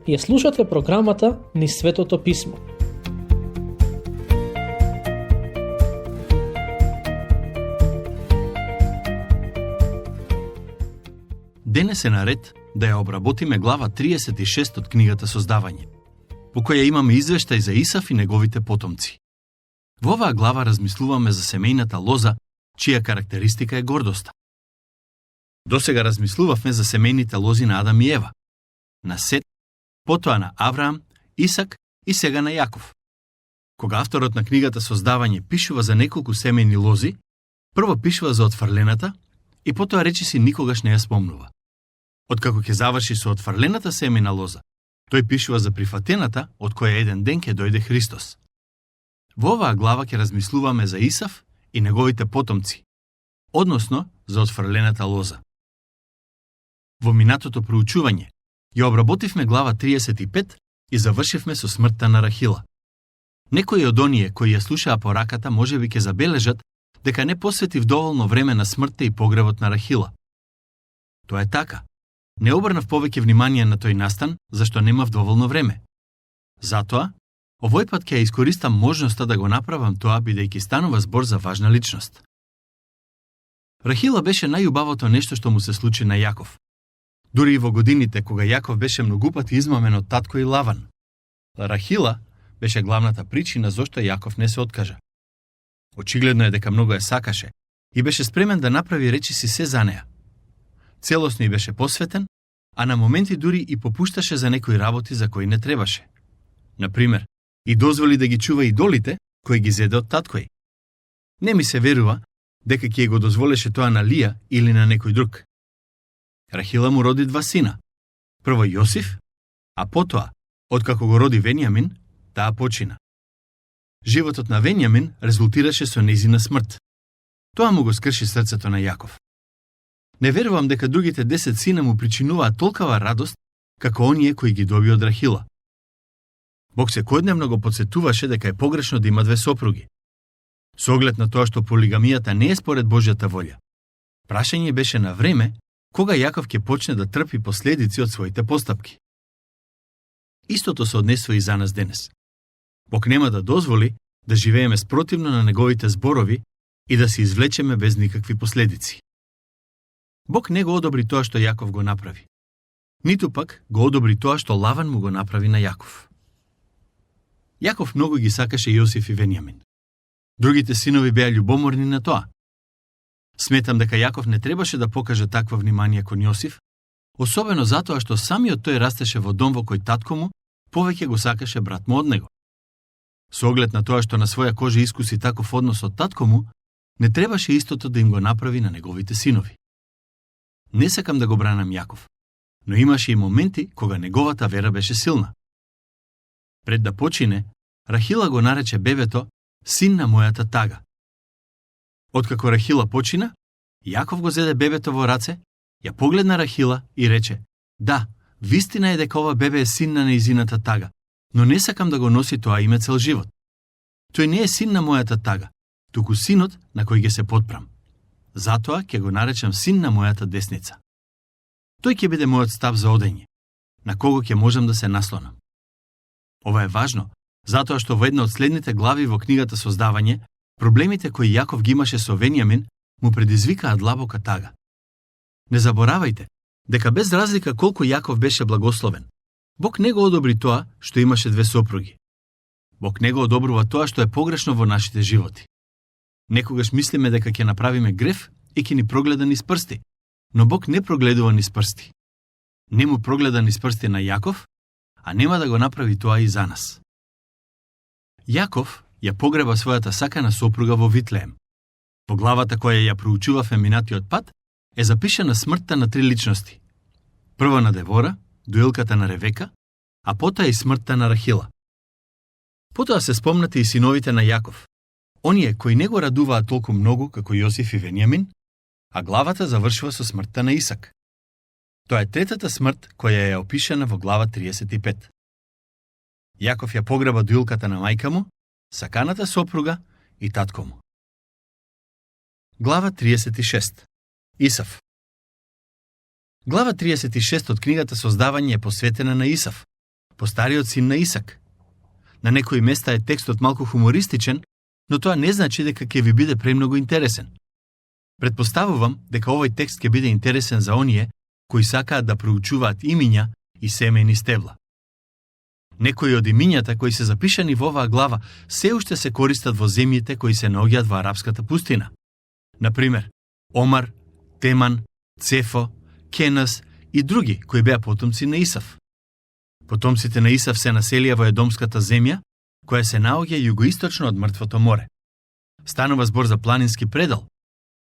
Ја слушате програмата Низ Светото Писмо. Денес е наред да ја обработиме глава 36 од книгата Создавање, по која имаме извештај за Исав и неговите потомци. Во оваа глава размислуваме за семејната лоза, чија карактеристика е гордоста. Досега размислувавме за семејните лози на Адам и Ева, на Сет, потоа на Авраам, Исак и сега на Јаков. Кога авторот на книгата Создавање пишува за неколку семејни лози, прво пишува за отфрлената и потоа речиси никогаш не ја спомнува. Откако ќе заврши со отфрлената семејна лоза, тој пишува за прифатената, од која еден ден ќе дојде Христос. Во оваа глава ќе размислуваме за Исав и неговите потомци, односно за отфрлената лоза. Во минатото проучување ја обработивме глава 35 и завршивме со смртта на Рахила. Некои од оние кои ја слушаа пораката можеби ќе забележат дека не посветив доволно време на смртта и погребот на Рахила. Тоа е така. Не обрнав повеќе внимание на тој настан, зашто немав доволно време. Затоа, овој пат ќе ја искористам можноста да го направам тоа, бидејќи станува збор за важна личност. Рахила беше најубавото нешто што му се случи на Јаков. Дури и во годините кога Јаков беше многупати измамен од татко и Лаван. Рахила беше главната причина зошто Јаков не се откажа. Очигледно е дека многу ја сакаше и беше спремен да направи речиси се за неа. Целосно и беше посветен, а на моменти дури и попушташе за некои работи за кои не требаше. Например, и дозволи да ги чува идолите кои ги зеде од таткој. Не ми се верува дека ќе го дозволеше тоа на Лија или на некој друг. Рахила му роди два сина. Прво Јосиф, а потоа, откако го роди Венијамин, таа почина. Животот на Венијамин резултираше со нејзина смрт. Тоа му го скрши срцето на Јаков. Не верувам дека другите 10 сина му причинуваат толкова радост, како оние кои ги доби од Рахила. Бог секојдневно го потсетуваше дека е погрешно да има две сопруги. Со оглед на тоа што полигамијата не е според Божјата волја. Прашање беше на време кога Јаков ќе почне да трпи последици од своите постапки. Истото се однесува и за нас денес. Бог нема да дозволи да живееме спротивно на неговите зборови и да се извлечеме без никакви последици. Бог не го одобри тоа што Јаков го направи. Ниту пак го одобри тоа што Лаван му го направи на Јаков. Јаков многу ги сакаше Јосиф и Венијамин. Другите синови беа љубоморни на тоа. Сметам дека Јаков не требаше да покаже такво внимание кон Јосиф, особено затоа што самиот тој растеше во дом во кој татко му повеќе го сакаше брат му од него. Со оглед на тоа што на своја кожа искуси таков однос од татко му, не требаше истото да им го направи на неговите синови. Не сакам да го бранам Јаков, но имаше и моменти кога неговата вера беше силна. Пред да почине, Рахила го нарече бебето син на мојата тага. Откако Рахила почина, Јаков го зеде бебето во раце, ја погледна Рахила и рече: "Да, вистина е дека ова бебе е син на нејзината тага, но не сакам да го носи тоа име цел живот. Тој не е син на мојата тага, туку синот на кој ќе се потпрам. Затоа ќе го наречам син на мојата десница. Тој ќе биде мојот стап за одење, на кого ќе можам да се наслонам." Ова е важно, затоа што во една од следните глави во книгата Создавање, проблемите кои Јаков ги имаше со Венијамин му предизвикаа длабока тага. Не заборавајте дека без разлика колку Јаков беше благословен, Бог не го одобри тоа што имаше две сопруги. Бог не го одобрува тоа што е погрешно во нашите животи. Некогаш мислиме дека ќе направиме греф и ќе ни прогледа низ прсти, но Бог не прогледува низ прсти. Не му прогледа низ прсти на Јаков, а нема да го направи тоа и за нас. Јаков ја погреба својата сакана сопруга во Витлеем. Во главата која ја проучувавме минатиот пат е запишана смртта на три личности. Прво на Девора, дуелката на Ревека, а потоа и смртта на Рахила. Потоа се спомнати и синовите на Јаков, оние кои не го радуваат толку многу како Јосиф и Венијамин, а главата завршува со смртта на Исак. Тоа е третата смрт која е опишана во глава 35. Јаков ја погреба дуелката на мајка му, саканата сопруга и татко му. Глава 36. Исав. Глава 36 од книгата Создавање е посветена на Исав, постариот син на Исак. На некои места е текстот малку хумористичен, но тоа не значи дека ќе ви биде премногу интересен. Предпоставувам дека овој текст ќе биде интересен за оние кои сакаат да проучуваат имиња и семејни стебла. Некои од имињата кои се запишани во оваа глава се уште се користат во земјите кои се наоѓаат во арапската пустина. Например, Омар, Теман, Цефо, Кенас и други кои беа потомци на Исав. Потомците на Исав се населија во Едомската земја, која се наоѓа југоисточно од Мртвото море. Станува збор за планински предел,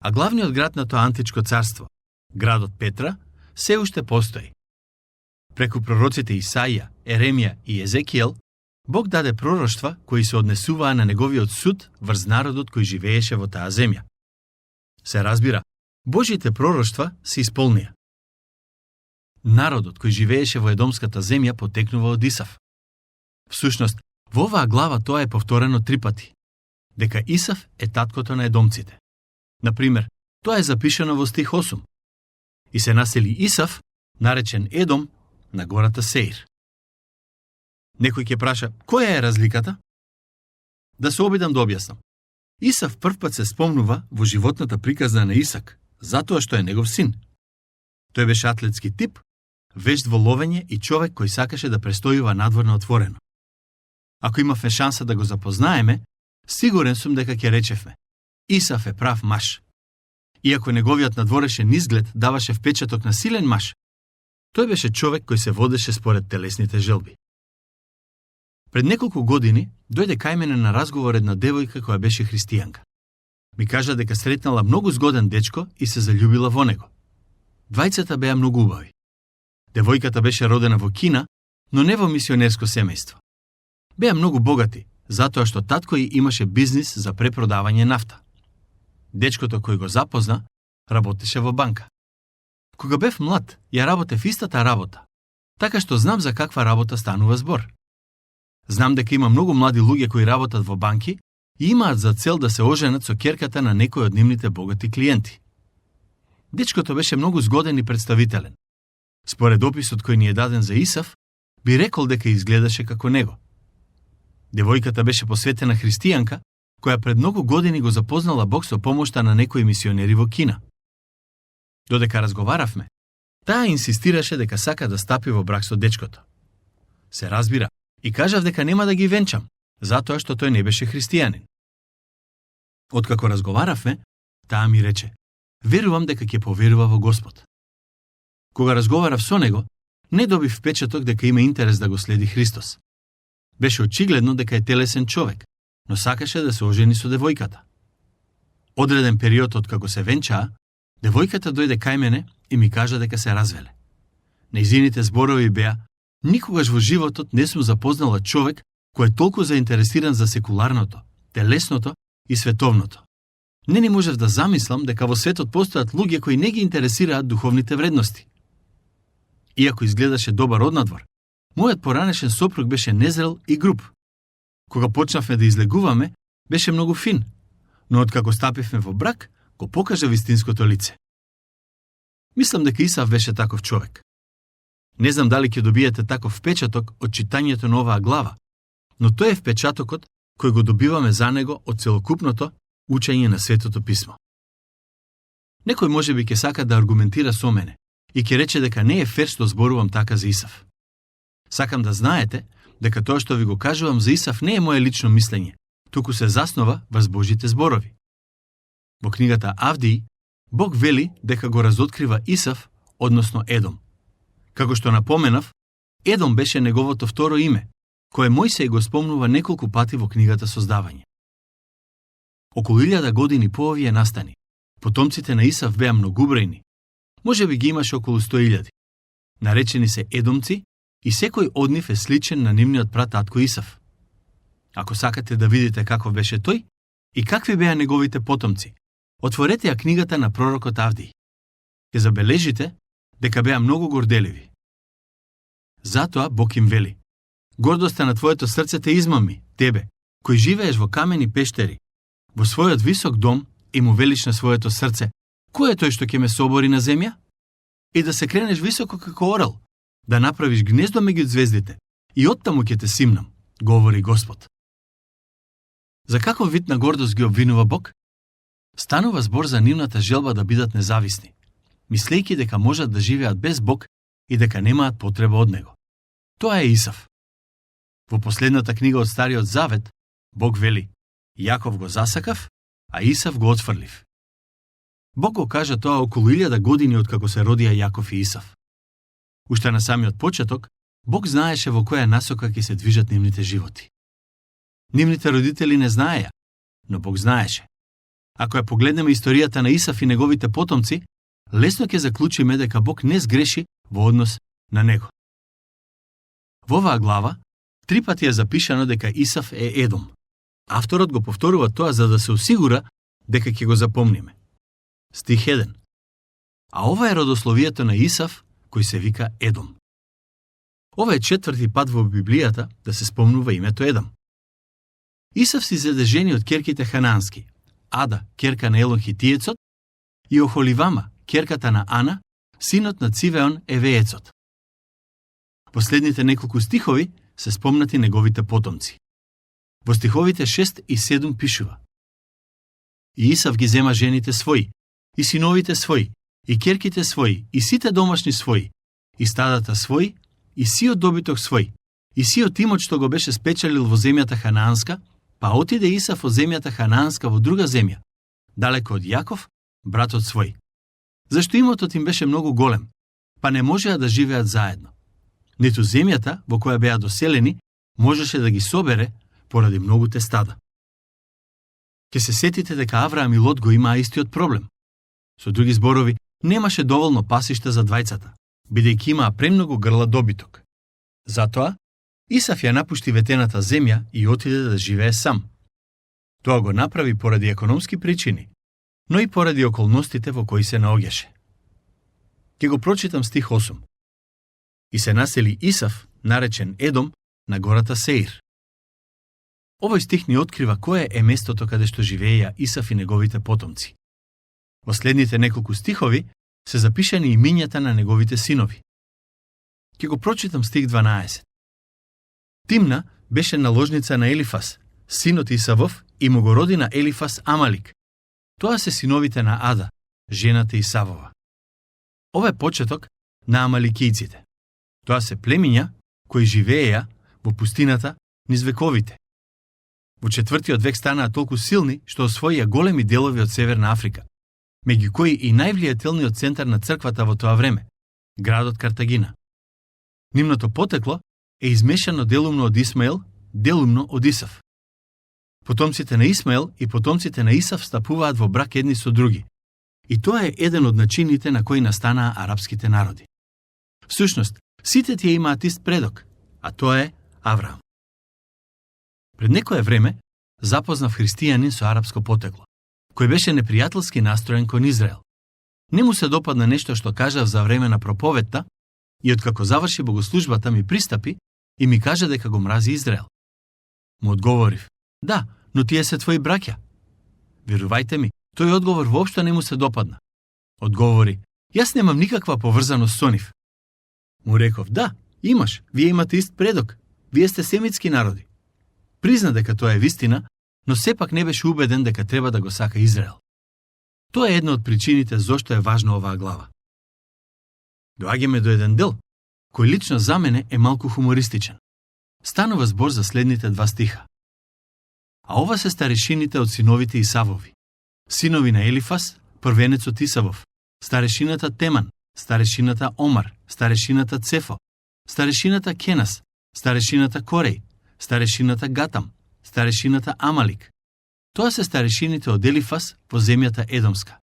а главниот град на тоа античко царство, градот Петра, се уште постои. Преку пророците Исаија, Еремија и Езекиел, Бог даде пророштва кои се однесуваа на неговиот суд врз народот кој живееше во таа земја. Се разбира, Божите пророштва се исполнија. Народот кој живееше во Едомската земја потекнува од Исав. Всушност, во оваа глава тоа е повторено 3 пати, дека Исав е таткото на едомците. Например, тоа е запишано во стих 8. И се насели Исав, наречен Едом, на гората Сеир. Некој ќе праша, која е разликата? Да се обидам да објаснам. Исав првпат се спомнува во животната приказна на Исак, затоа што е негов син. Тој беше атлетски тип, вешт во ловење и човек кој сакаше да престојува надворно отворено. Ако имавме шанса да го запознаеме, сигурен сум дека ќе речевме: Исав е прав маж. Иако неговиот надворешен изглед даваше впечаток на силен маж, тој беше човек кој се водеше според телесните желби. Пред неколку години дојде кај мене на разговор една девојка која беше христијанка. Ми кажа дека сретнала многу згоден дечко и се заљубила во него. Двајцата беа многу убави. Девојката беше родена во Кина, но не во мисионерско семејство. Беа многу богати, затоа што татко ѝ имаше бизнис за препродавање нафта. Дечкото кој го запозна, работеше во банка. Кога бев млад, ја работев истата работа, така што знам за каква работа станува збор. Знам дека има многу млади луѓе кои работат во банки и имаат за цел да се оженат со ќерката на некој од нивните богати клиенти. Дечкото беше многу згоден и представителен. Според описот кој ни е даден за Исав, би рекол дека изгледаше како него. Девојката беше посветена христијанка, која пред многу години го запознала Бог со помошта на некои мисионери во Кина. Додека разговаравме, таа инсистираше дека сака да стапи во брак со дечкото. Се разбира, и кажав дека нема да ги венчам, затоа што тој не беше христијанин. Откако разговаравме, таа ми рече: верувам дека ќе поверува во Господ. Кога разговарав со него, не добив впечаток дека има интерес да го следи Христос. Беше очигледно дека е телесен човек, но сакаше да се ожени со девојката. Одреден период од како се венчаа, девојката дојде кај мене и ми кажа дека се развеле. Нејзините зборови беа: никогаш во животот не сум запознала човек кој е толку заинтересиран за секуларното, телесното и световното. Не ни можев да замислам дека во светот постојат луѓе кои не ги интересираат духовните вредности. Иако изгледаше добар однадвор, мојот поранешен сопруг беше незрел и груб. Кога почнавме да излегуваме, беше многу фин, но откако стапивме во брак, го покажа вистинското лице. Мислам дека Исав беше таков човек. Не знам дали ќе добиете таков впечаток од читањето на оваа глава, но тој е впечатокот кој го добиваме за него од целокупното учење на Светото писмо. Некој можеби ќе сака да аргументира со мене и ќе рече дека не е фер што зборувам така за Исав. Сакам да знаете дека тоа што ви го кажувам за Исав не е моје лично мислење, туку се заснова врз Божите зборови. Во книгата Авдии, Бог вели дека го разоткрива Исав, односно Едом. Како што напоменав, Едом беше неговото второ име, кое Мојсеј го спомнува неколку пати во книгата Создавање. Околу 1000 години по овие настани, потомците на Исав беа многубројни. Може би ги имаше околу 100.000. Наречени се Едомци и секој од нив е сличен на нивниот прататко Исав. Ако сакате да видите каков беше тој и какви беа неговите потомци, отворете ја книгата на пророкот Авдий. Ќе забележите дека беа многу горделиви. Затоа Бог им вели: гордоста на твоето срце те измами, тебе, кој живееш во камени пештери, во својот висок дом, и му велиш на своето срце: кој е тој што ќе ме собори на земја? И да се кренеш високо како орел, да направиш гнездо меѓу звездите И оттаму ќе те симнам, говори Господ. За каков вид на гордост ги обвинува Бог? Станува збор за нивната желба да бидат независни, мислејќи дека можат да живеат без Бог и дека немаат потреба од Него. Тоа е Исав. Во последната книга од Стариот Завет, Бог вели: Јаков го засакав, а Исав го отфрлив. Бог го кажа тоа околу 1000 години откако се родија Јаков и Исав. Уште на самиот почеток, Бог знаеше во која насока ќе се движат нивните животи. Нивните родители не знаеја, но Бог знаеше. Ако ја погледнеме историјата на Исав и неговите потомци, лесно ќе заклучиме дека Бог не сгреши во однос на него. Во оваа глава, 3 пати е запишано дека Исав е Едом. Авторот го повторува тоа за да се осигура дека ќе го запомниме. Стих 1. А ова е родословието на Исав, кој се вика Едом. Ова е 4ти пат во Библијата да се спомнува името Едом. Исав си зеде жени од керките ханански, Ада, керка на Елон Хитиецот, и Охоливама, керката на Ана, синот на Цивеон Евеецот. Последните неколку стихови се спомнати неговите потомци. Во стиховите 6 и 7 пишува: И Исав ги зема жените своји, и синовите своји, и керките своји, и сите домашни своји, и стадата своји, и сиот добиток свој, и сиот имот што го беше спечалил во земјата ханаанска, па отиде Исав во земјата ханаанска во друга земја, далеко од Јаков, братот свој. Зашто имотот им беше многу голем, па не можеа да живеат заедно. Ниту земјата во која беа доселени можеше да ги собере поради многуте стада. Ке се сетите дека Авраам и Лот го имаа истиот проблем. Со други зборови, немаше доволно пасишта за двајцата, бидејќи имаа премногу грла добиток. Затоа, Исав ја напушти ветената земја и отиде да живее сам. Тоа го направи поради економски причини, но и поради околностите во кои се наоѓаше. Ке го прочитам стих 8. И се насели Исав, наречен Едом, на гората Сеир. Овој стих ни открива кое е местото каде што живееја Исав и неговите потомци. Во следните неколку стихови се запишани имињата на неговите синови. Ке го прочитам стих 12. Тимна беше наложница на Елифас, синот Исавов, и му го роди на Елифас Амалик. Тоа се синовите на Ада, жената Исавова. Ова е почеток на амаликијците. Тоа се племиња кои живееја во пустината низ вековите. Во 4. век станаа толку силни што освоија големи делови од Северна Африка, меѓу кои и највлијателниот центар на црквата во тоа време, градот Картагина. Нивното потекло е измешано делумно од Исмаел, делумно од Исав. Потомците на Исмаел и потомците на Исав стапуваат во брак едни со други. И тоа е еден од начините на кои настанаа арапските народи. Всушност, сите тие имаат ист предок, а тоа е Авраам. Пред некое време запознав христијанин со арапско потекло, кој беше непријателски настроен кон Израел. Не му се допадна нешто што кажав за време на проповедта и откако заврши богослужбата ми пристапи и ми кажа дека го мрази Израел. Му одговорив: да, но тие се твои браќа. Верувајте ми, тој одговор воопшто не му се допадна. Одговори: јас немам никаква поврзаност со нив. Му реков: да, имаш, вие имате ист предок, вие сте семитски народи. Призна дека тоа е вистина, но сепак не беше убеден дека треба да го сака Израел. Тоа е една од причините зошто е важна оваа глава. Доаѓаме до еден дел, кој лично за мене е малку хумористичен. Станува збор за следните 2 стиха. А ова се старешините од синовите Исавови. Синови на Елифас, првенецот Исавов, старешината Теман, старешината Омар, старешината Цефо, старешината Кенас, старешината Кореј, старешината Гатам, старешината Амалик. Тоа се старешините од Елифас во земјата Едомска.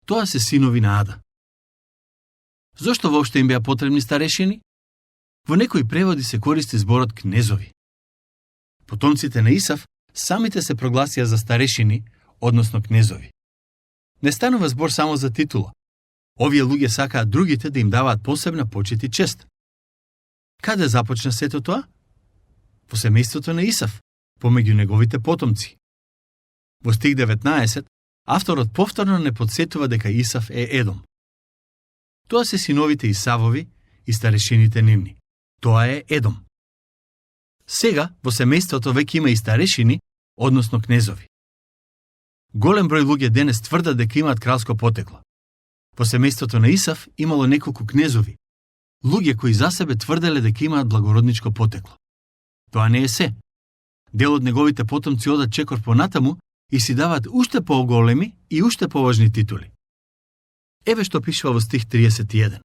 Тоа се синови на Ада. Зошто воопшто им беа потребни старешини? Во некои преводи се користи зборот кнезови. Потомците на Исав самите се прогласија за старешини, односно кнезови. Не станува збор само за титула. Овие луѓе сакаат другите да им даваат посебна почит и чест. Каде започна сето тоа? Во семејството на Исав, помеѓу неговите потомци. Во стих 19, авторот повторно не подсетува дека Исав е Едом. Тоа се синовите Исавови и старешините нивни. Тоа е Едом. Сега во семејството веќе има и старешини, односно кнезови. Голем број луѓе денес тврдат дека имаат кралско потекло. Во семејството на Исав имало неколку кнезови, луѓе кои за себе тврделе дека имаат благородничко потекло. Тоа не е се. Дел од неговите потомци одат чекор понатаму и си дават уште поголеми и уште поважни титули. Еве што пишува во стих 31.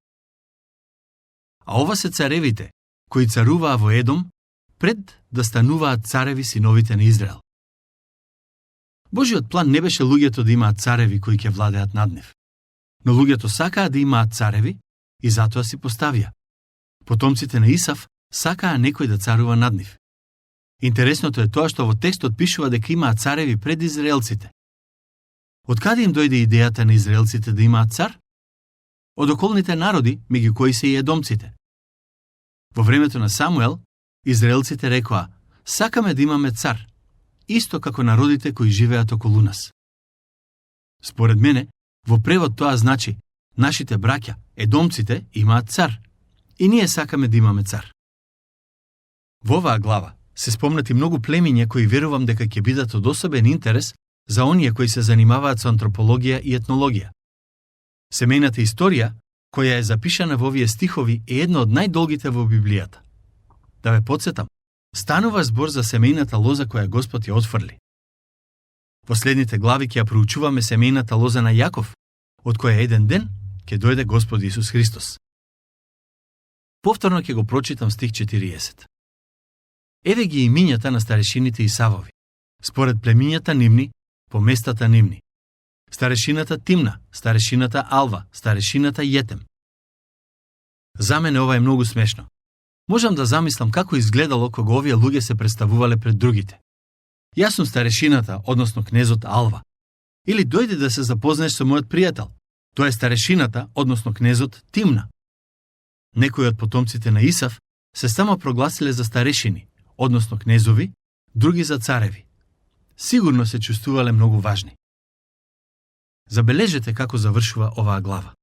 А ова се царевите, кои царуваа во Едом, пред да стануваат цареви синовите на Израел. Божиот план не беше луѓето да имаат цареви кои ќе владеат над нив. Но луѓето сакаа да имаат цареви и затоа си поставија. Потомците на Исав сакаа некој да царува над нив. Интересното е тоа што во текстот пишува дека имаат цареви пред израелците. Од каде им дојде идејата на израелците да имаат цар? Од околните народи, меѓу кои се и едомците. Во времето на Самуел, израелците рекоа: сакаме да имаме цар, исто како народите кои живеат околу нас. Според мене, во превод тоа значи: нашите браќа, едомците, имаат цар, и ние сакаме да имаме цар. Во оваа глава се спомнати многу племиња кои верувам дека ќе бидат од особен интерес за оние кои се занимаваат со антропологија и етнологија. Семејната историја, која е запишана во овие стихови, е една од најдолгите во Библијата. Да ве потсетам, станува збор за семејната лоза која Господ ја отфрли. Во следните глави ќе ја проучуваме семејната лоза на Јаков, од која еден ден ќе дојде Господ Исус Христос. Повторно ќе го прочитам стих 40. Еве ги имињата на старешините Исавови, според племињата нивни, по местата нивни. Старешината Тимна, старешината Алва, старешината Јетем. За мене ова е многу смешно. Можам да замислам како изгледало кога овие луѓе се представувале пред другите. Јас сум старешината, односно кнезот Алва. Или дојде да се запознаеш со мојот пријател. Тоа е старешината, односно кнезот Тимна. Некои од потомците на Исав се само прогласиле за старешини, односно кнезови, други за цареви. Сигурно се чувствувале многу важни. Забележете како завршува оваа глава.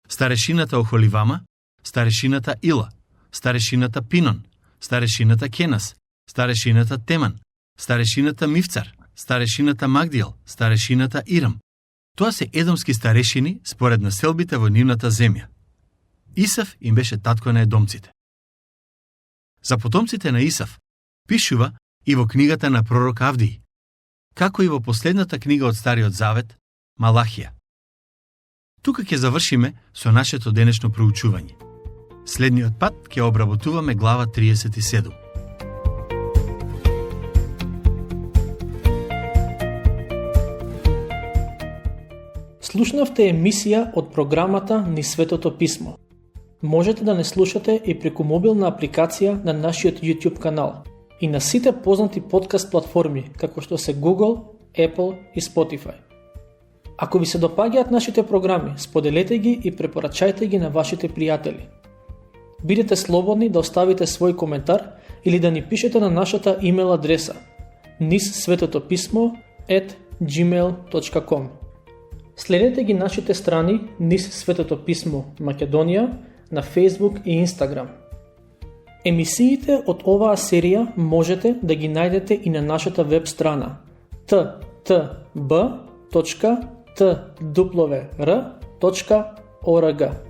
Старешината Охоливама, старешината Ила, старешината Пинон, старешината Кенас, старешината Теман, старешината Мивцар, старешината Магдиел, старешината Ирам. Тоа се едомски старешини според населбите во нивната земја. Исав им беше татко на едомците. За потомците на Исав пишува и во книгата на пророк Авдиј, како и во последната книга од Стариот Завет, Малахија. Тука ќе завршиме со нашето денешно проучување. Следниот пат ќе обработуваме глава 37. Слушнавте емисија од програмата Низ Светото Писмо. Можете да не слушате и преку мобилна апликација на нашиот YouTube канал и на сите познати подкаст платформи, како што се Google, Apple и Spotify. Ако ви се допаѓаат нашите програми, споделете ги и препорачајте ги на вашите пријатели. Бидете слободни да оставите свој коментар или да ни пишете на нашата имейл адреса nizsvetotopismo@gmail.com. Следете ги нашите страни Низ Светото Писмо Македонија на Facebook и Instagram. Емисиите од оваа серија можете да ги најдете и на нашата веб страна ttb.twr.org.